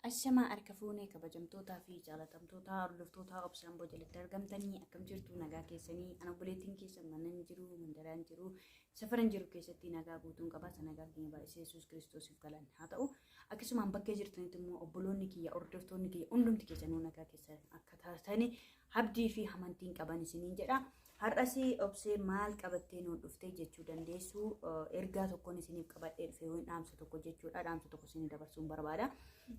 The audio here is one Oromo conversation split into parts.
Ashamaa harka fuunee kabajamtootaa fi jaalatamtoota hordoftoota Obsaan Amboo jalatti argamtanii, akkam jirtu? Nagaa keessanii? Ana obboleettiin keessan mana jiru, mandaraan jiru, safaran jiru keessatti nagaa guutuun qaba. Nagaa keenya baay'isee Yesuus Kiristoosiif galan haa ta'u. Akkasumaan bakkee jirtanitti immoo obboloonni kiyya, hordoftoonni kiyya hundumti keessanuu nagaa keessan akka taatanii abdii fi amantiin qaban isiniin jedha. Har'as Obsee maal qabattee nu dhuftee jechuu dandeessu. Ergaa tokkoon isiniif qabadhee dhufe, yookiin dhaamsa tokko jechuudha. Dhaamsa tokko isinii dabarsuun barbaada.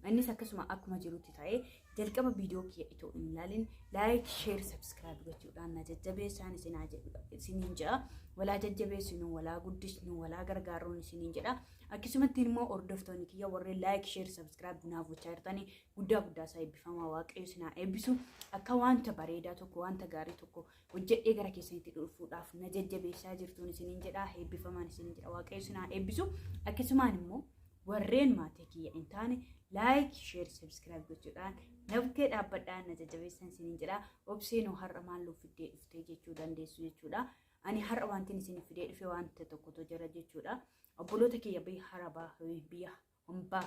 Innis akkasuma akkuma jirutti ta'ee, jalqaba viidiyoo kiyya itoo hin ilaalin like, share, subscribe gochuudhaan na jajjabeessaan isiniin jedha. Walaa jajjabeessinu, walaa guddisnu, walaa gargaaruun isiniin jedha. Akkasumatti immoo hordoftoonni kiyya warreen like, share, subscribe naaf gochaa jirtanii, guddaa guddaa isaa eebbifamaa, Waaqayyo isin haa eebbisu. Akka wanta bareedaa tokko, wanta gaarii tokko hojjedhee gara keessanitti dhufuudhaaf na jajjabeessaa jirtuun isiniin jedha. Eebbifamaan isiniin jedha, Waaqayyo isin haa eebbisu. Akkasumaan immoo warreen maatii kiyya hin taane like, share, subscribe gochuudhaan na bukkee dhaabbadhaan na jajjabeessan isiniin jedha. Obseenoo har'a maal nuuf fiddee dhuftee jechuu dandeessu jechuudha. Ani har'a wanti isin fidee dhufe wanta tokkotu jira jechuudha. Obboloota kiyya biyya harabaa, biyya hambaa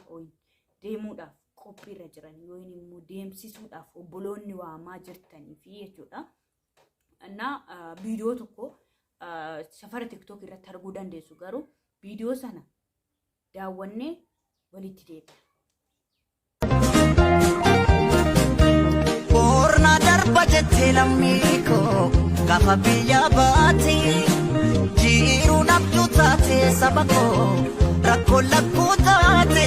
deemuudhaaf qophiirra jiran yookiin immoo deemsisuudhaaf obboloonni waamaa jirtanii fi jechuudha. Innaa viidiyoo tokko safara TikTok irratti arguu dandeessu, garuu viidiyoo sana daawwannee walitti deebina. Boornaa darba jettee lammii koo gaafa biyya baate, jiruun abjuu taate, saba koo rakkoo lakkuu taate.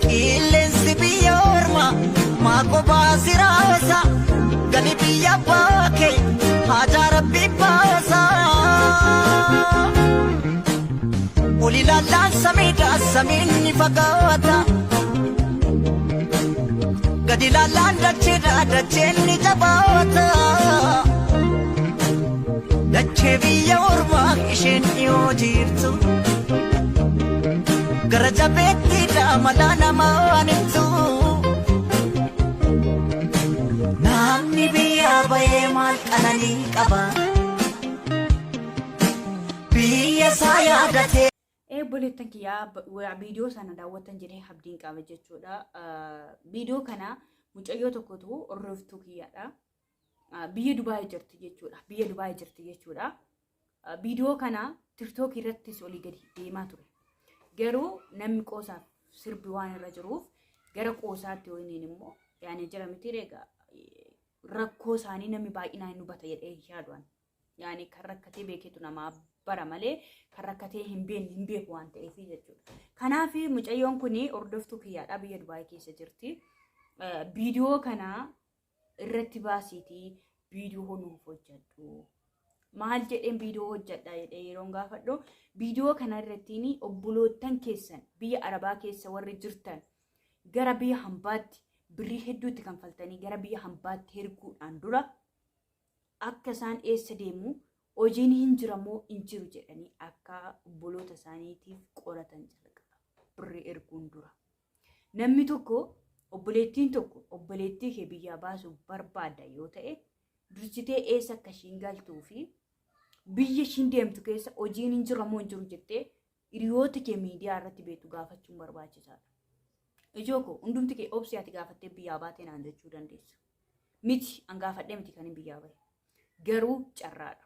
Qilleensi biyya ormaa maakoo baasiraasa, gali biyya baake haajaa rabbi baasa. Oli ilaallaan samiidha, samiin ni fagaata. Gadi ilaallaan dacheedha, dacheen ni jabaata. Dachee biyya ormaa isheen dhiyoo jirtu. Gara jabeettiidha malaa namaan ibsu. Namni biyya bahee maal qananii qaba? Biyya isaa yaadatee. Obboleettan kiyyaa, viidiyoo sana daawwattan jedhee abdiin qaba jechuudha. Viidiyoo kana mucayyoo tokkotu hordoftuu kiyyaadha. Biyya Dubaay jirti jechuudha. Biyya Dubaay jirti jechuudha. Viidiyoo kana TikTok irrattis olii gadi deemaa ture. Garuu namni qoosaaf sirbi waan irra jiruuf gara qoosaatti wayiniin immoo yaani jira miti egaa, rakkoo isaanii namni baay'inaan hin hubata jedhee yaaduan. Yaani kan rakkatee beeketu namaa bara malee kan rakkatee hin beekne hin beeku waan ta'eef jechuudha. Kanaaf mucayyoon kun hordoftuu kiyyaadha, biyya Dubaay keessa jirti. Viidiyoo kana irratti baasiitii viidiyoo nuuf hojjedhu. Maal jedheen viidiyoo hojjedha jedhee yeroon gaafadhu, viidiyoo kana irrattiin obboloottan keessan biyya Arabaa keessa warri jirtan gara biyya hambaatti birrii hedduutti kanfaltanii gara biyya hambaatti erguudhaan dura akka isaan eessa deemu, hojiin hin jiramoo hin jiru jedhanii akka obboloota isaaniitiif qoratan jalqaba birrii erguun dura. Namni tokko, obboleettiin tokko obboleettii kee biyyaa baasuu barbaadda yoo ta'e, dursitee eessa akka ishiin galtuu fi biyya ishiin deemtu keessa hojiin hin jiramoo hin jiru jettee hiriyoota kee miidiyaa irratti beektu gaafachuun barbaachisaadha. Ijoo koo, hundumti kee Obsi ati gaafattee biyyaa baatee naan jechuu dandeessu. Miti, an gaafadhee miti kan hin biyyaa bahe. Garuu carraadha.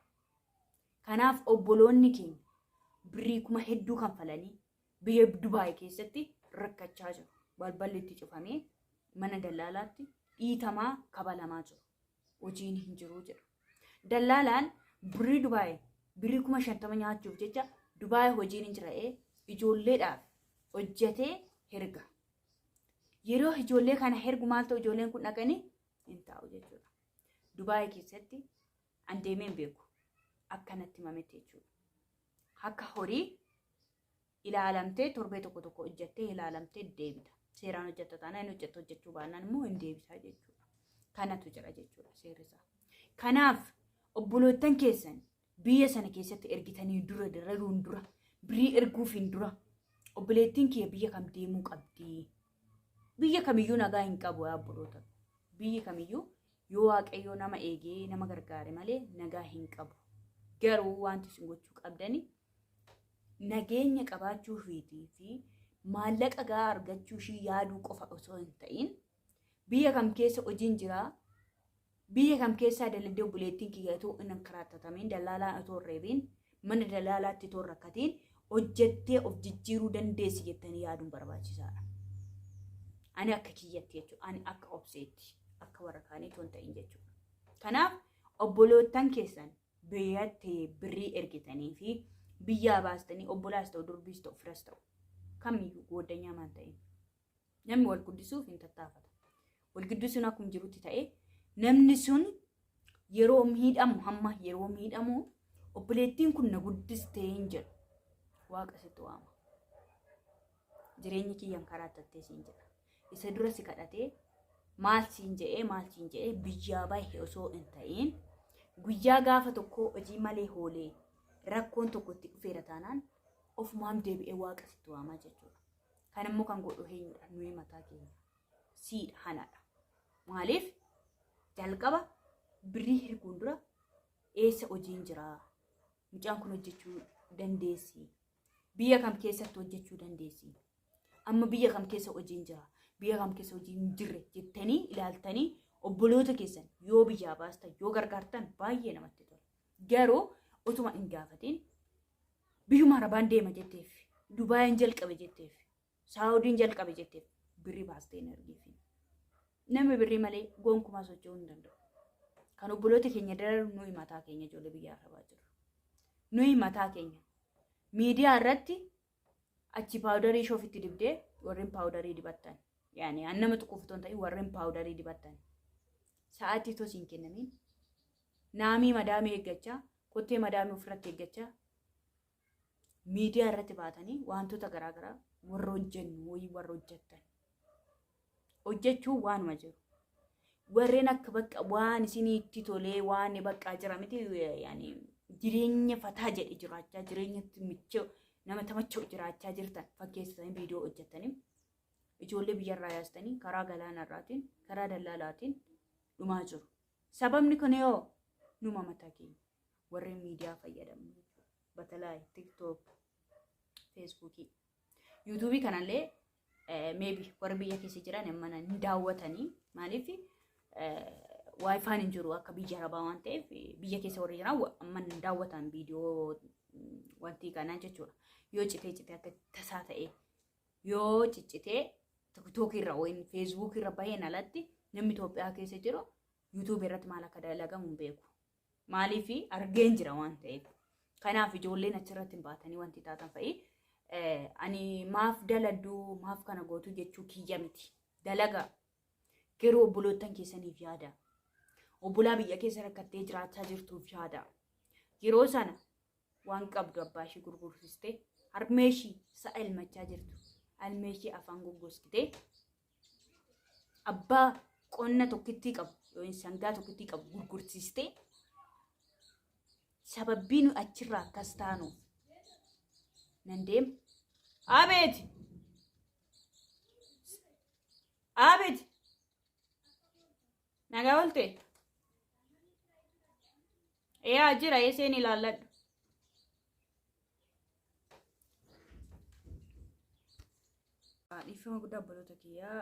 Kanaaf obboloonni keenya birrii kuma hedduu kanfalanii biyya Dubaay keessatti rakkachaa jiru. Balballi itti cufamee mana dallaalaatti dhiitamaa kabalamaa jiru. Hojiin hin jiru jedhu. Dallaalaan birrii Dubaay birrii 50,000 nyaachuuf jecha Dubaay hojiin hin jira'ee ijoolleedhaaf hojjetee herga. Yeroo ijoollee kana hergu maal ta'u? Ijoolleen kun dhaqanii hin taa'u jechuudha. Dubaay keessatti an deemee hin beeku. Akkanatti himametti jechuudha. Akka horii ilaalamtee torbee tokko tokko hojjettee ilaalamtee deebita. Seeraan hojjetta taanaan hin hojjetta, hojjechuu baannaan immoo hin deebisaa jechuudha. Kanatu jira jechuudha seerri isaa. Kanaaf obboloottan keessan biyya sana keessatti ergitanii dura, dararuun dura, birrii erguufiin dura, obboleettiin kiyya biyya kam deemuu qabdi? Biyya kamiyyuu nagaa hin qabu yaa obboloota. Biyyi kamiyyuu yoo Waaqayyoo nama eegee nama gargaare malee nagaa hin qabu. Garuu wanti isin gochuu qabdani nageenya qabaachuu fi Maallaqa gahaa argachuu ishii yaaduu qofa osoo hin ta'in biyya kam keessa hojiin jiraa, biyya kam keessaa dalagdee obboleettiin kiyya otoo hin ankaraattatamiin, dallaalaan otoo hin reebiin, mana dallaalaatti otoo hin rakkatiin hojjettee of jijjiiruu dandeessi jettanii yaaduun barbaachisaadha. Ani akka kiyyatti jechuudha. Ani akka obseetti akka warra kaanii otoo hin ta'in jechuudha. Kanaaf obboleettan keessan biyyatti birrii ergitanii fi biyyaa baastanii obbolaas ta'u durbiis ta'u firas ta'u kamiyyuu gooddanyaa maan ta'in namni wal guddisuuf hin tattaafata. Wal guddisuun akkuma jirutti ta'ee namni sun yeroo miidhamu hamma yeroo miidhamu obboleettiin kun na guddistee hin jedhu waaqa sitti waama. Jireenyi kiyyan karaa tattee siin jedha. Isa dura si kadhatee maal siin jedhee maal siin jedhee biyyaa bahe osoo hin ta'in guyyaa gaafa tokkoo hojii malee hoolee rakkoon tokko itti dhufeera taanaan ofumaan deebi'ee waaqa sitti waamaa jechuudha. Kan immoo kan godhu eenyudha? Nuyi mataa keenya. Siidha hanadha. Maaliif jalqaba birrii erguun dura eessa hojiin jiraa? Mucaan kun hojjechuu dandeessi? Biyya kam keessatti hojjechuu dandeessi? Amma biyya kam keessa hojiin jira? Biyya kam keessa hojiin hin jirre jettanii ilaaltanii obboloota keessan yoo biyyaa baastan yoo gargaartan baay'ee namatti tola. Garuu utuma hin gaafatiin biyyuma arabaan deema jetteef, Dubaayin jalqabe jetteef, Saawudiin jalqabe jetteef birrii baastee hin ergiifin. Namni birrii malee gonkumaa socho'uu hin danda'u. Kan obboloota keenya dararu nuyi mataa keenya ijoollee biyya arabaa jiru. Nuyi mataa keenya miidiyaa irratti achi paawudarii ishee ofitti dibdee warreen paawudarii dibattan. Yaani an nama tuquuf otoo hin ta'in warreen paawudarii dibattan. Sa'aatii tos hin kennamin. Naamii madaamii eeggachaa, kottee madaamii ofirratti eeggachaa miidiyaa irratti baatanii wantoota garaagaraa warra hojjennu wayii warra hojjettan. Hojjechuun waanuma jiru. Warreen akka bakka waan isinitti tolee waan bakka jira miti yaani jireenya fataa jedhe jiraachaa jireenyatti micha'u nama tamacha'u jiraachaa jirtan fakkeessitanii viidiyoo hojjettanii ijoollee biyyarraa yaastanii karaa galaanarraatiin karaa dallaalaatiin dhumaa jiru. Sababni kun yoo numa mataa keenya warreen miidiyaa fayyadamnu jechuudha. Batalaay, TikTok, Feesbuukii, Yuutuubii kanallee maybe warri biyya keessa jiran mana hin daawwatanii maaliif waayifaan hin jiru akka biyya arabaa waan ta'eef biyya keessa warri jiran amma hin daawwatan viidiyoo wantii kanaa jechuudha. Yoo citee citee akka tasaa ta'e yoo ciccitee tiktookii irra yookiin feesbuukii irra baheen alatti namni Itoophiyaa keessa jiru yuutuubii irratti maal akka dalagamu hin beeku. Maaliif argeen jira waan ta'eef. Kanaaf ijoolleen achirratti hin baatanii wanti taatan fa'i. Ani maaf daladduu maaf kana gootu jechuu kiyya miti. Dalaga garuu obboloottan keessaniif yaada. Obbolaa biyya keessa rakkattee jiraachaa jirtuuf yaada. Yeroo sana waan qabdu abbaa ishii gurgursistee harmee ishii sa'a elmachaa jirtu harmee ishii afaan goggoskitee abbaa qonna tokkittii qabu yookiin sangaa tokkittii qabu gurgursiistee sababbii nu achirraa akkas taanuuf nan deema. Abeet! Abeet! Nagaa oolte? Yaa jira eeseen ilaalladhu. Dhiifama guddaa obboloota kiyyaa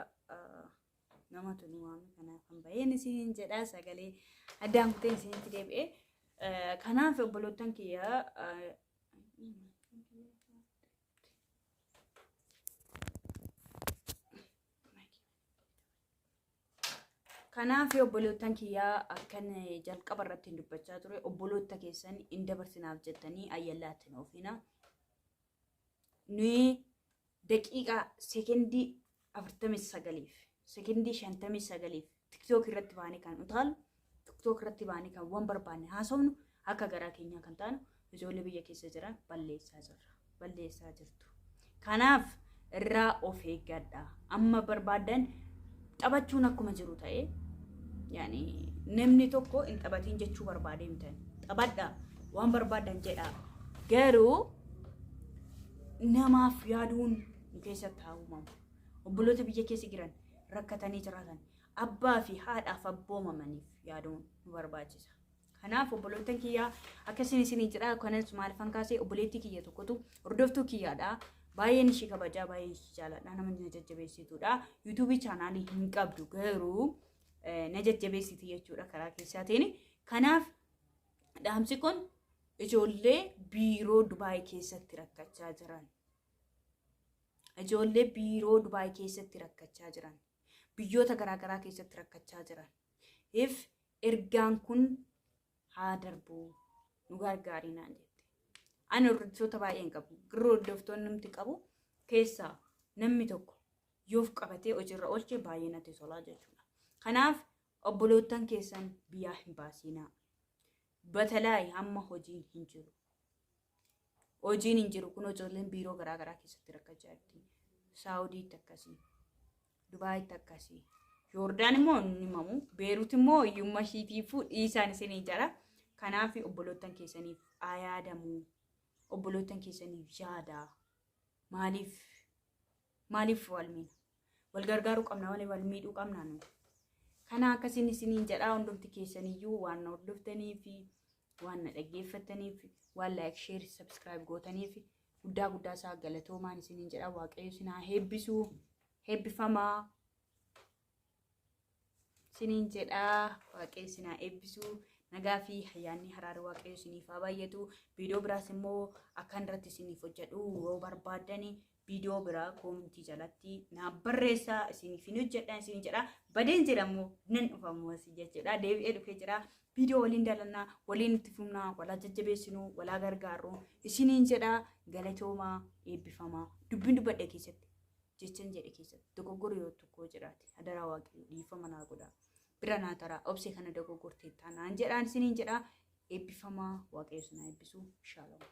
namatu nu waame kanaaf kan baheen isiniin jedha sagalee addaan kuteen isinitti deebi'e. Kanaaf obboloottan kiyyaa Kanaaf obboloottan kiyyaa akkan jalqaba irratti hin dubbachaa ture obboloota keessan hin dabarsinaaf jettanii ayyallaatti hin oofina. Nuyi daqiiqaa sekendii 49f sekendii 59f tiktook irratti baanee kan utaalu tiktook irratti baanee kan waan barbaanne haasofnu akka garaa keenyaa kan taanu ijoollee biyya keessa jiran balleessaa jirra balleessaa jirtu. Kanaaf irraa of eeggadha. Amma barbaadan taphachuun akkuma jiru ta'ee yaani namni tokko hin taphatiin jechuu barbaadee miti. Taphadha waan barbaadan jedha. Garuu namaaf yaaduun nu keessatti haa uumamu. Obboloota biyya keessa jiran rakkatanii jiraatan abbaa fi haadhaaf abboomamaniif yaaduun nu barbaachisa. Kanaaf obboloottan kiyyaa akkasiin isinii jedha. Kanas maalifan kaasee obboleettii kiyya tokkotu hordoftuu kiyyaadha. Baay'een ishii kabajaa, baay'een ishii jaaladha. Nama na jajjabeessituudha. Yuutuubii chaanaalii hin qabdu garuu na jajjabeessiti jechuudha karaa keessaatiin. Kanaaf dhaamsi kun ijoollee biiroo Dubaay keessatti rakkachaa jiran. Ijoollee biiroo Dubaay keessatti rakkachaa jiran. Biyyoota garaagaraa keessatti rakkachaa jiran. If ergaan kun haa darbu, nu gargaarii naan jette. Ani hordoftoota baay'ee hin qabu. Garuu hordoftoonni namti qabu keessaa namni tokko yoof qabatee hojiirra oolche baay'ee natti tolaa jechuudha. Kanaaf obboloottan keessan biyyaa hin baasinaa. Batalaay hamma hojiin hin jiru. Hojiin hin jiru kun ijoolleen biiroo garaagaraa keessatti rakkachaa jirti. Saawudiitti akkasii. Dubaayitti akkasii. Yoordaan immoo hin himamu. Beerut immoo hiyyummaa ishiitiifuu dhiisaan isinii jira. Kanaaf obboloottan keessaniif haa yaadamu. Obboloottan keessaniif yaada. Maaliif maaliif wal miina? Wal gargaaruu qabna malee wal miidhuu qabna nu. Kana akkasiin isiniin jedhaa. Hundumti keessaniyyuu waan na hordoftanii fi waan na dhaggeeffattaniif, waan like, share, subscribe gootaniif guddaa guddaa isaa galatoomaan isiniin jedha. Waaqayyo isin haa eebbisuu, eebbifamaa isiniin jedhaa. Waaqayyo isin haa eebbisuu. Nagaa fi ayyaanni haraara Waaqayyo isiniif haa baay'atu. Viidiyoo biraas immoo akkan irratti isiniif hojjedhu yoo barbaaddani, viidiyoo biraa koomentii jalatti naa barreessaa, isiniif hin hojjedha isiniin jedha. Badeen jedhamu nan dhufamu asii jechuudha. Deebi'ee dhufee jira. Viidiyoo waliin dalannaa, waliin itti fufnaa, walaa jajjabeessinuu, walaa gargaarru isiniin jedha. Galatoomaa, eebbifamaa. Dubbiin dubbadhe keessatti, jechan jedhe keessatti dogoggorri yoo tokko jiraate, hadaraa Waaqayyo dhiifama naa godhaa. Bira naa taraa, obsee kana dogoggortee taanaan jedhaan isiniin jedha. Eebbifamaa, Waaqayyo isin haa eebbisu. Shalom.